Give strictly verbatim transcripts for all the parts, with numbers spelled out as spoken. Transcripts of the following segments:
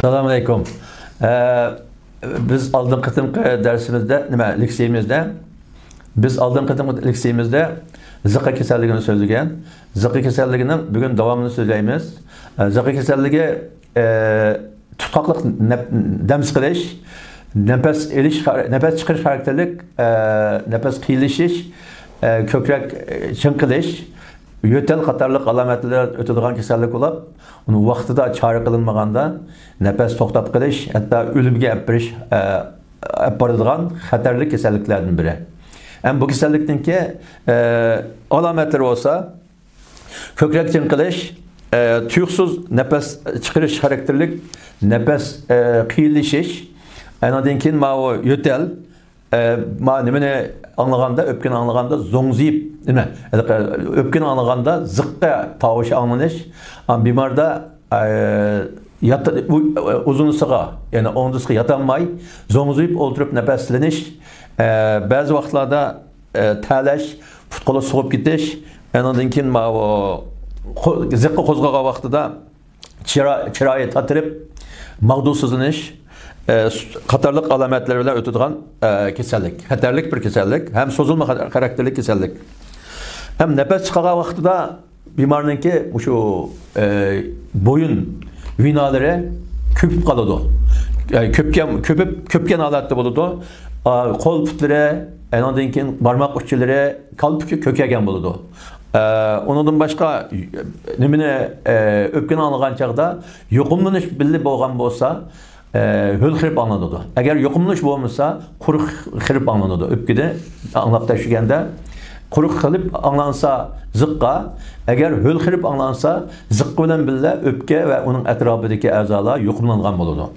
ئەسسالامۇ ئەلەيكۇم. ئە، بىز ئالدىنقى قېتىمقى دەرسىمىزدە، نېمە، لېكسىيىمىزدە، بىز ئالدىنقى قېتىمقى لېكسىيىمىزدە زىققا كېسەللىكىنى سۆزلىگەن. زىققا كېسەللىكىنىڭ بۈگۈن داۋامىنى سۆزلەيمىز. ئە، زىققا كېسەللىكى، ئە، تۇتقاقلىق نەپ-، دەم سىقىلىش، نەپەس ئېلىش، نەپەس چىقىرىش خاراكتېرلىك، ئە، نەپەس قىيىنلىشىش، ئە، كۆكرەك، ئە، چىڭقىلىش، يۆتەل قاتارلىق ئالامەتلەر ئۆتىدىغان كېسەللىك بولۇپ، ئۇنى ۋاقتىدا چارە قىلىنمىغاندا، نەپەس توختاپ قېلىش، ھەتتا ئۆلۈمگە ئەپ بېرىش، ئە، ئەپ بارىدىغان خەتەرلىك كېسەللىكلەردىن بىرى. ھەم بۇ كېسەللىكنىڭكى، ئە، ئالامەتلىرى بولسا، كۆكرەك چىڭقىلىش، ئە، تۇيۇقسىز نەپەس چىقىرىش خاراكتېرلىك نەپەس، ئە، قىيىنلىشىش، ئاندىن كېيىن ماۋۇ يۆتەل، ئە، ما نېمىنى ئاڭلىغاندا، ئۆپكىنى ئاڭلىغاندا زوڭزىيىپ، نېمە، ئۆپكىنى ئاڭلىغاندا زىققا تاۋۇشى ئاڭلىنىش، ئا، بىماردا، ئە، يات-، ئۇ-، ئۇزۇنسىغا، يەنى ئوڭدىسىغا ياتالماي، زوڭزىيىپ ئولتۇرۇپ نەپەسلىنىش، ئە، بەزى ۋاقىتلاردا، ئە، تەلەش، پۇت-قولى سوغۇپ كېتىش، ئاندىن كېيىن ماۋۇ قو-، زىققا قوزغىغان ۋاقتىدا چىرا-، چىرايى تاتىرىپ، ماغدۇسىزلىنىش، ئە، قاتارلىق ئالامەتلەر بىلەن ئۆتىدىغان، ئە، كېسەللىك. خەتەرلىك بىر كېسەللىك ھەم سوزۇلما خاراكتېرلىك كېسەللىك. ھەم نەپەس چىقارغان ۋاقتىدا بىمارنىڭكى مۇشۇ، ئە، بويۇن ۋېنالىرى كۆپۈپ قالىدۇ. ئە، كۆپكەن، كۆپۈپ، كۆپكەن ھالەتتە بولىدۇ. ئا، قول پۇتلىرى، ئاندىن كېيىن بارماق ئۇچلىرى، كالپۇكى كۆكەيگەن بولىدۇ. ئە، ئۇنىڭدىن باشقا نېمىنى، ئە، ئۆپكىنى ئاڭلىغان چاغدا يۇقۇملىنىش بىللە بولغان بولسا، ئە، ھۆل خىرىپ ئاڭلىنىدۇ. ئەگەر يۇقۇملىنىش بولمىسا، قۇرۇق خىرىپ ئاڭلىنىدۇ. ئۆپكىدە ئاڭلاپ تەكشۈرگەندە قۇرۇق خىرىپ ئاڭلانسا زىققا، ئەگەر ھۆل خىرىپ ئاڭلانسا زىققا بىلەن بىللە ئۆپكە ۋە ئۇنىڭ ئەتراپىدىكى ئەزالار يۇقۇملانغان بولىدۇ.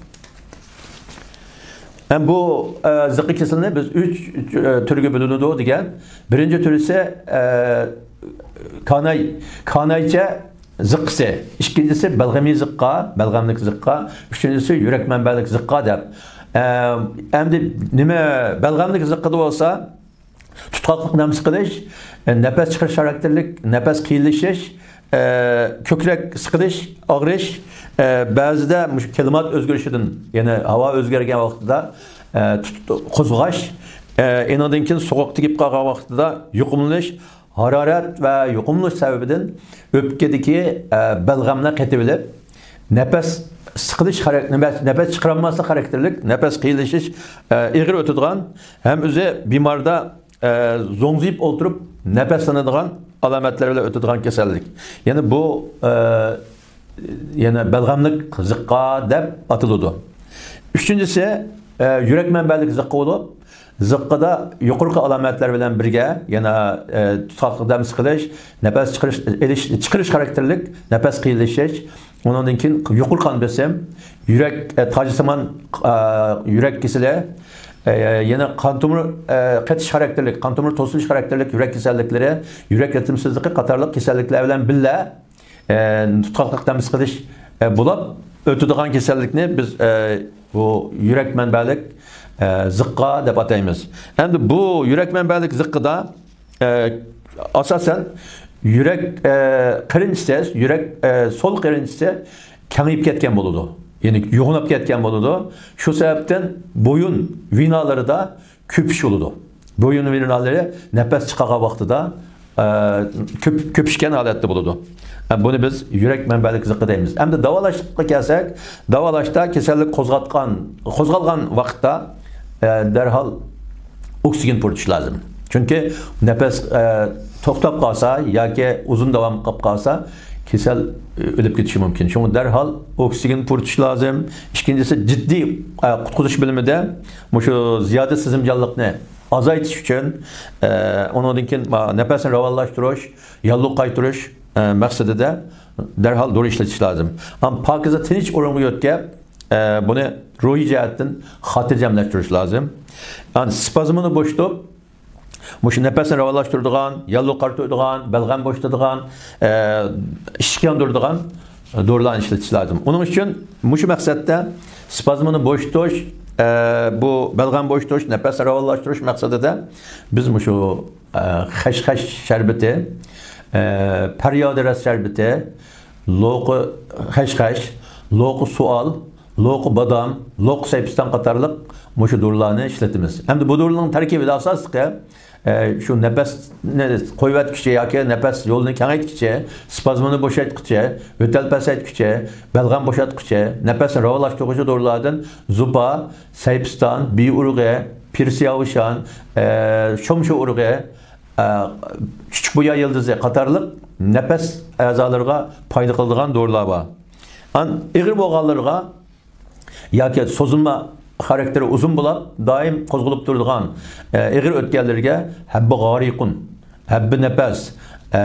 ھەم بۇ، ئە، زىققا كېسىلىنى بىز ئۈچ، ئۈچ، ئە، تۈرگە بۆلۈنىدۇ دېگەن. بىرىنچى تۈرىسى، ئە، كاناي، كانايچە زىققىسى، ئىككىنچىسى بەلغىمىي زىققا، بەلغەملىك زىققا، ئۈچىنچىسى يۈرەك مەنبەلىك زىققا دەپ. ئە، ئەمدى نېمە بەلغەملىك زىققىدا بولسا، تۇتقاقلىق دەم سىقىلىش، ئە، نەپەس چىقىرىش خاراكتېرلىك نەپەس قىيىنلىشىش، ئە، كۆكرەك سىقىلىش، ئاغرىش، ئە، بەزىدە مۇشۇ كىلىمات ئۆزگىرىشىدىن، يەنى ھاۋا ئۆزگەرگەن ۋاقتىدا، ئە، تۇت-، قوزغاش، ئە، ئېنىڭدىن كېيىن سوغۇق تېگىپ قالغان ۋاقتىدا يۇقۇملىنىش، ھارارەت ۋە يۇقۇملىنىش سەۋەبىدىن ئۆپكىدىكى، ئە، بەلغەملەر قېتىۋېلىپ، نەپەس سىقىلىش خاراك-، نەپەس، نەپەس چىقىرالماسلىق خاراكتېرلىك نەپەس قىيىنلىشىش، ئە، ئېغىر ئۆتىدىغان ھەم ئۆزى بىماردا، ئە، زوڭزىيىپ ئولتۇرۇپ نەپەسلىنىدىغان ئالامەتلەر بىلەن ئۆتىدىغان كېسەللىك. يەنى بۇ، ئە، يەنە بەلغەملىك زىققا دەپ ئاتىلىدۇ. ئۈچىنچىسى، ئە، يۈرەك مەنبەلىك زىققا بولۇپ، زىققىدا يۇقىرىقى ئالامەتلەر بىلەن بىرگە يەنە، ئە، تۇتقاقلىق دەم سىقىلىش، نەپەس چىقىرىش، ئېلىش، چىقىرىش خاراكتېرلىك نەپەس قىيىنلىشىش، ئۇنىڭدىن كېيىن يۇقىرى قان بېسىم، يۈرەك، ئە، تاجسىمان، ئە، يۈرەك كېسىلى، ئە، يەنە قان تومۇر، ئە، قېتىش خاراكتېرلىك، قان تومۇر توسۇلۇش خاراكتېرلىك يۈرەك كېسەللىكلىرى، يۈرەك رىتىمسىزلىقى قاتارلىق كېسەللىكلەر بىلەن بىللە، ئە، تۇتقاقلىق دەم سىقىلىش، ئە، بولۇپ ئۆتىدىغان كېسەللىكنى بىز، ئە، بۇ يۈرەك مەنبەلىك، ئە، زىققا دەپ ئاتايمىز. ئەمدى بۇ يۈرەك مەنبەلىك زىققىدا، ئە، ئاساسەن يۈرەك، ئە، قېرىنچىسى، يۈرەك، ئە، سول قېرىنچىسى كېڭىيىپ كەتكەن بولىدۇ. يەنى يوغىناپ كەتكەن بولىدۇ. شۇ سەۋەبتىن بويۇن ۋېنالىرىدا كۆپۈش بولىدۇ. بويۇن ۋېنالىرى نەپەس چىقارغان ۋاقتىدا، ئە، كۆپ-، كۆپۈشكەن ھالەتتە بولىدۇ. ئە، بۇنى بىز يۈرەك مەنبەلىك زىققا دەيمىز. ئەمدى داۋالاشقا كەلسەك، داۋالاشتا كېسەللىك قوزغاتقان، قوزغالغان ۋاقىتتا، ئە، دەرھال ئوكسىگېن پۇرىتىش لازىم. چۈنكى نەپەس، ئە، توختاپ قالسا ياكى ئۇزۇن داۋام قىلىپ قالسا، كېسەل، ئە، ئۆلۈپ كېتىشى مۇمكىن. شۇڭا دەرھال ئوكسىگېن پۇرىتىش لازىم. ئىككىنچىسى، جىددىي، ئە، قۇتقۇزۇش بىلىمىدە مۇشۇ زىيادە سىزىمچانلىقنى ئازايتىش ئۈچۈن، ئە، ئۇنىڭدىن كېيىن، ما، نەپەسنى راۋانلاشتۇرۇش، ياللۇغ قايتۇرۇش، ئە، مەقسىتىدە دەرھال دورا ئىشلىتىش لازىم. ئەمما پاكىزە تىنچ ئورۇنغا يۆتكەپ، ئە، بۇنى روھىي جەھەتتىن خاتىرجەملەشتۈرۈش لازىم. يەنى سپازمىنى بوشىتىپ، مۇشۇ نەپەسنى راۋانلاشتۇرىدىغان، ياللۇغ قارىتىدىغان، بەلغەم بوشىتىدىغان، ئە، ئىششىق ياندۇرىدىغان دورىلارنى ئىشلىتىش لازىم. ئۇنىڭ ئۈچۈن مۇشۇ مەقسەتتە سپازمىنى بوشىتىش، ئە، بۇ بەلغەم بوشىتىش، نەپەس راۋانلاشتۇرۇش مەقسىتىدە بىز مۇشۇ، ئە، خەشخەش شەربىتى، ئە، پەريادىرەس شەربىتى، لوقا خەشخەش، لوقا سوئال، لوق بادام، لوق سەيپىستان قاتارلىق مۇشۇ دورىلارنى ئىشلىتىمىز. ئەمدى بۇ دورىنىڭ تەركىبىدە ئاساسلىقى، ئە، شۇ نەپەسنى قويۇۋەتكۈچى ياكى نەپەس يولىنى كېڭەيتكۈچى، سپازمىنى بوشايتقۇچى، يۆتەل پەسەيتكۈچى، بەلغەم بوشاتقۇچى، نەپەسنى راۋانلاشتۇرغۇچى دورىلاردىن زۇپا، سەيپىستان، بىي ئۇرۇغى، پىرسىياۋشان، ئە، شومشا ئۇرۇغى، ئە، چۈچۈك بۇيا يىلتىزى قاتارلىق نەپەس ئەزالىرىغا پايدا قىلىدىغان دورىلار بار. ئان ئېغىر بولغانلىرىغا ياكى سوزۇلما خاراكتېرى ئۇزۇن بولاپ، دائىم قوزغىلىپ تۇرىدىغان، ئە، ئېغىر ئۆتكەللەرگە ھەببى غارىقۇن، ھەببى نەپەس، ئە،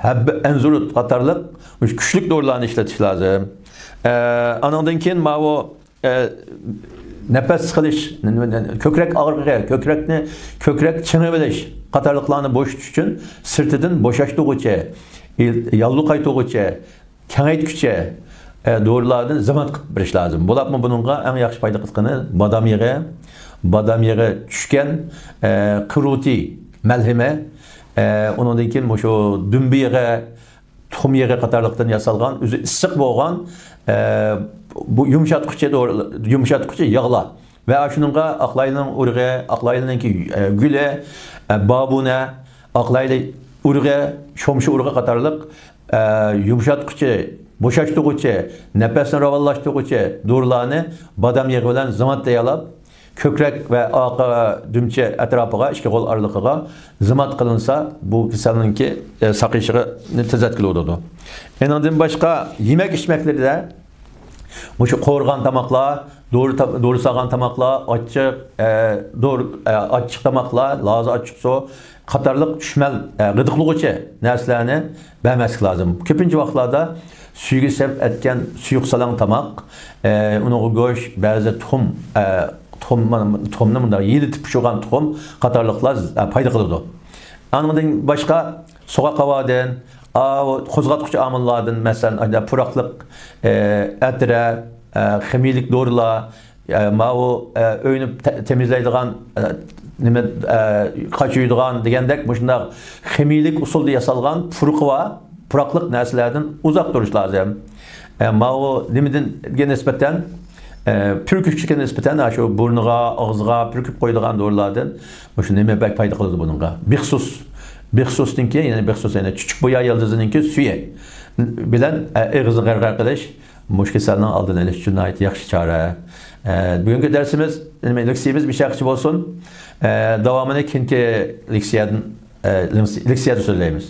ھەببى ئەنزۇرۇت قاتارلىق كۈچلۈك دورىلارنى ئىشلىتىش لازىم. ئە، ئانىڭدىن كېيىن ماۋۇ، ئە، نەپەس سىقىلىش، كۆكرەك ئاغرىقى، كۆكرەكنى، كۆكرەك چىڭىۋېلىش قاتارلىقلارنى بوشىتىش ئۈچۈن سىرتىدىن بوشاشتۇرغۇچى، ياللۇغ قايتۇرغۇچى، كېڭەيتكۈچى، ئە، دورىلاردىن زىمات قىلىپ بېرىش لازىم. بولۇپمۇ بۇنىڭغا ئەڭ ياخشى پايدا قىلىدىغىنى بادام يېغى، بادام يېغى چۈشكەن، ئە، كروتى مەلھىمى، ئە، ئۇنىڭدىن كېيىن مۇشۇ دۈمبە يېغى، تۇخۇم يېغى قاتارلىقتىن ياسالغان، ئۆزى ئىسسىق بولغان، ئە، بۇ يۇمشاتقۇچى دورا-، يۇمشاتقۇچى ياغلار. ۋە شۇنىڭغا ئاقلايلىنىڭ ئۇرۇغى، ئاقلايلىنىڭكى، ئە، گۈلى، ئە، بابۇنە، ئاقلايلى ئۇرۇغى، شومشا ئۇرۇغى قاتارلىق، ئە، يۇمشاتقۇچى، بوشاشتۇرغۇچى، نەپەسنى راۋانلاشتۇرغۇچى دورىلارنى بادام يېغى بىلەن زىمات تەييارلاپ، كۆكرەك ۋە ئارقا دۈمچە ئەتراپىغا، ئىككى قول ئارىلىقىغا زىمات قىلىنسا، بۇ كېسەلنىڭكى، ئە، ساقىيىشىغا تېزلەتكىلى بولىدۇ. ئېنىڭدىن باشقا يېمەك ئىچمەكلىرىدە مۇشۇ قورۇغان تاماقلار، دورا تا-، دورا سالغان تاماقلار، ئاچچىق، ئە، دور-، ئە، ئاچچىق تاماقلار، لازا ئاچچىق سۇ قاتارلىق چۈشمەل، ئە، غىدىقلىغۇچى نەرسىلەرنى بەرمەسلىك لازىم. كۆپىنچە ۋاقىتلاردا سۈيىگە سەرپ ئەتكەن سۇيۇق سالاڭ تاماق، ئە، ئۇنىڭغا گۆش، بەزى تۇخۇم، ئە، تۇخۇم، تۇخۇمنى مۇنداق يېلىتىپ پىشۇرغان تۇخۇم قاتارلىقلار، ئە، پايدا قىلىدۇ. ئانىڭدىن باشقا سوغۇق ھاۋادىن، ئاۋۇ قوزغاتقۇچ ئامىللاردىن، مەسىلەن، ئەگەر پۇراقلىق، ئە، ئەترە، ئە، خىمىيىلىك دورىلار، ئە، ماۋۇ، ئە، ئۆينى تە-، تەمىزلەيدىغان، ئە، نېمە، ئە، قاچا يۇيىدىغان دېگەندەك مۇشۇنداق خىمىيىلىك ئۇسۇلدا ياسالغان پۇرىقى بار، پۇراقلىق نەرسىلەردىن ئۇزاق تۇرۇش لازىم. ئە، ماۋۇ نېمىدىنگە نىسبەتەن، ئە، پۈركۈكچىگە نىسبەتەن، ئاشۇ بۇرنىغا، ئاغزىغا پۈركۈپ قويىدىغان دورىلار، مۇشۇ نېمە بەك پايدا قىلىدۇ بۇنىڭغا. بىخسۇس. بىخسۇسنىڭكى، يەنى بىخسۇس، يەنى چۈچۈك بۇيا يىلتىزىنىڭكى سۈيى بىلەن، ئە، ئېغىزنى غەرغەر قىلىش مۇشۇ كېسەلنىڭ ئالدىنى ئېلىش ئۈچۈن ناھايىتى ياخشى چارە. ئە، بۈگۈنكى دەرسىمىز، نېمە، لېكسىيىمىز بىشەخچە بولسۇن. ئە، داۋامىنى كېيىنكى لېكسىيەدىن، ئە، لېكسىيەدە سۆزلەيمىز.